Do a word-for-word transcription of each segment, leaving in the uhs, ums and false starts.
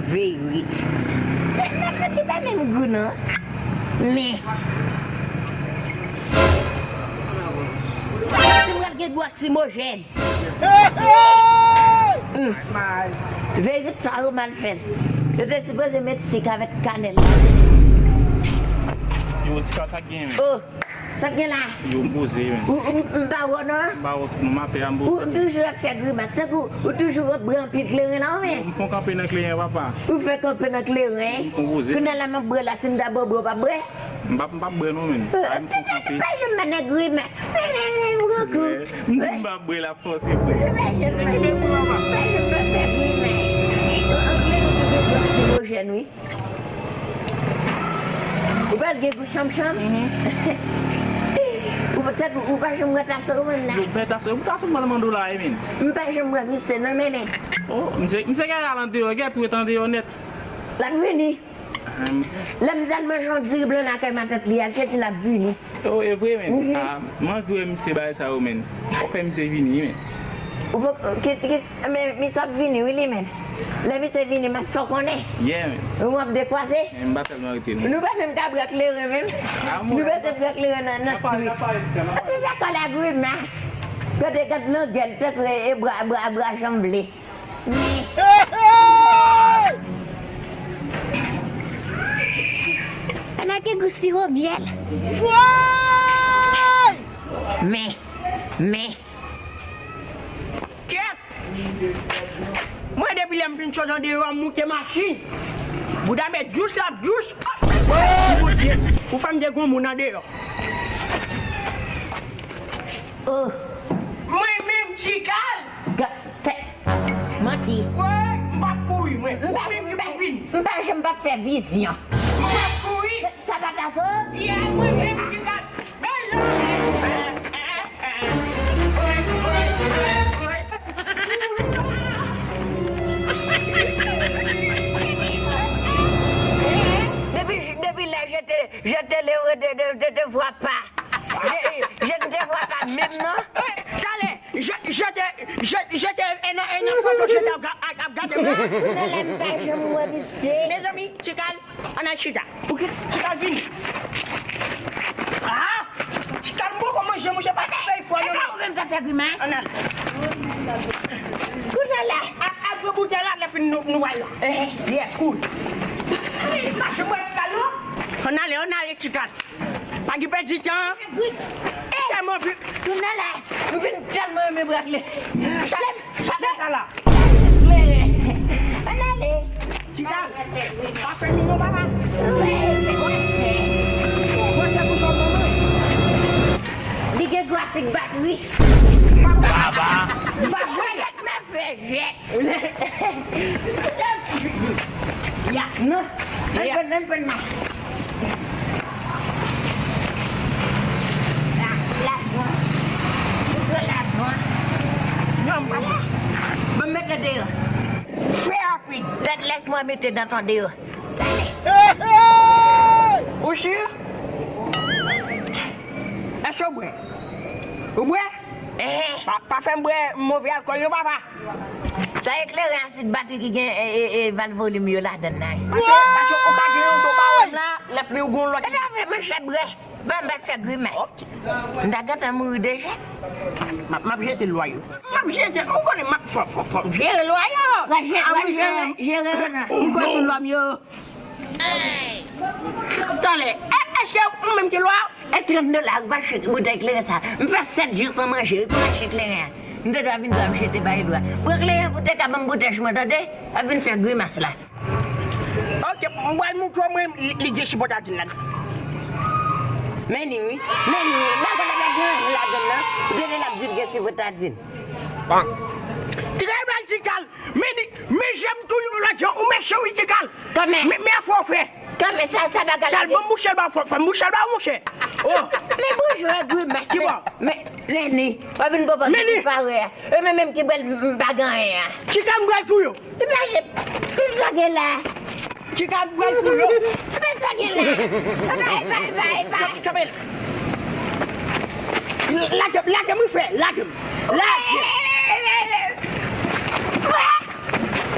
Veyit. Men, men, men, li pa menm gou, non. Men. Si m pral gen gwo lakrimojèn. Hey, hey! Hmm. Veyit sa yo mal fèt. Yo te sipoze met sik avèk kanèl. Yo, ti ka sa gen, men. Oh. Sa k gen la? Yo, m poze, men. Ou, ou, m pa wè w non. M pa wè w non, m apè a, m poze. Ou toujou ap fè grimas, tankou ou toujou ap bwè anpil kleren la, ou men. Yo, m fon kanpe nan kleren, papa. Ou fè kanpe nan kleren? M poze. Kounye a la m ap bwè la, si m ta bwè, bwè, w p ap bwè? M p ap, m p ap bwè non, men. Ay, m fon kanpe. Pa janm pa nan grimas. M di m p ap bwè, l ap fòse bwè. Pa janm pa fè grimas. Ou pral gen gou chanmchanm? Mhm. Ou pa, ou pa janm wè Taso menm la? Yo, men Taso, Taso m pral mande w la, wi, men. M pa janm wè misye non, men, men. Oh, misye, misye gen al andeyò, gen tou ret andeyò nèt. L ap vini. Ah, m- Lè m t al manje yon diri blan lakay matant li a, l te di l ap vini. Oh, e vre, men. Mhm. Ah, m anvi wè misye bagay sa yo, men. Fò fè misye vini, men. Ou poko, ki, ki, men, misye ap vini, wi, li menm. Lè misye vini, m ap fè w konnen. Yeah, men. Ou ap dekwaze. Men m pa tèlman rete, non. Nou pa menm ka bwè kleren, menm. Ah, mwen. Nou pa te bwè kleren nan, nan street. Sa pa, sa pa, sa pa. An, se sa k fè la grimas. Gade, gad langèl, tankou e bra, bra, bra janm vle. Men. Ala gen gou siwo myèl. Men, men. Kèt! Mwen, depi lè m fin sot andeyò, m moute machin. Bouda mèt dous la, dous. Bondye, ou fè m de granmoun andeyò. Oh. Mwen menm, Tikal. Ga-, tè-, manti. Woy, m p ap kouri, mwen. M pa, ou menm ki pou vin. M pa janm p ap fè vizyon. M p ap kouri. Sa, sa pa Taso? Yeah, mwen menm, Tikal. Men non. Depi, depi lè je te, je te lewe de, de, de, de vwa pa. Je, je ne te vois pas même, non. Talè, je, je te, je, je te, e nan, e nan foto je te ap, ap, ap gade m la. Kounye a la m pa janm wè misye. Mezanmi, Tikal, ann al chita. Pou ki Tikal vini? Ah! Tikal, m poko manje, monchè, pa fè fò, non. E pa ou menm k ap fè grimas? Ann al. Kounye a la. A, a, pran boutèy la, lè fini nou, nou pral la. Eh, yeah, cool. Mache, mwen, Tikal, non? Ann ale, ann ale, Tikal. Pa gen pèdi tan. Wi. Tèlman vin. Tounen la. M vin tèlman renmen bwè kleren. Chale, chale sa la. Kleren. Ann ale. Tikal. Pa fè nou non, papa. Wi. Mwen se pou sòt manman. Li gen gwo asik bat, wi. Baba. Baba. Jèt nan fè, jèt. Ya, non. Ann pran, ann pran nan. La, lajan. Ou pran lajan. Non, m pa pran. Bon, mete deyò. Trè rapid. Laisse-moi mettre dans ton dehors. Ou si? Èske w bwè? Ou bwè? Eh. Pa, pa fè m bwè move alkòl non, papa. Sa e kleren asid batri ki gen, e, e, e, valvolim yo ladann la. Paske, paske ou ka gen yon to pa wè m la, lè fini ou gen yon lòt. E pa vre, monchè, bwè. Ban m bat fè grimas. Ok. M ta gentan mouri deja. M ap, m ap jete lwa yo. M ap jete, ou konnen m ap fò, fò, fò m jere lwa yo. W ap jere, w ap jere, jere yo nan. M kwè sou lwa m yo. Talè, e, èske ou menm ki lwa? E trant dola, ou pa achte boutèy kleren sa. M fè sèt jou san manje, wi, pou m achte kleren an. M te dwe vin dwa m jete bay lwa. Pran kleren pou te ka ban m boutèy mwen, tande? W ap vin fè grimas la. Ok, m pral montre w mwen li, li gen sipòtadin ladan. Men li, wi. Men li, wi. Bagay la pa gen anyen ladann nan. Ou tande l ap di l gen sipòtadin. Trè bèl Tikal. Men li, men je m tou yon lòt jan. Ou mechan wi, Tikal. Kòman? Men, men afè w fè. Kòman sa, sa bagay la? Kal, ban m bouche l ba w, fò, fò m bouche l ba w, monchè. Oh. Men bonjou, egri, men, men, men, men li. W ap vin papa ki pare a. E men menm ki bwè l, m pa gen anyen a. Tikal, m pral touye w. Li pa je, ki sa gen la? Tikal, m pral touye w. Men sa gen la? Bay, bay, bay, bay. Kanpe la. Lage m, lage m, wi, frè, lage m. Lage.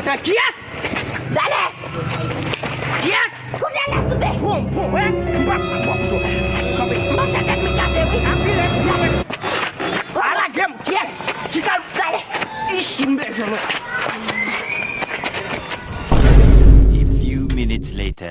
Nan kyèt. Talè. A few minutes later.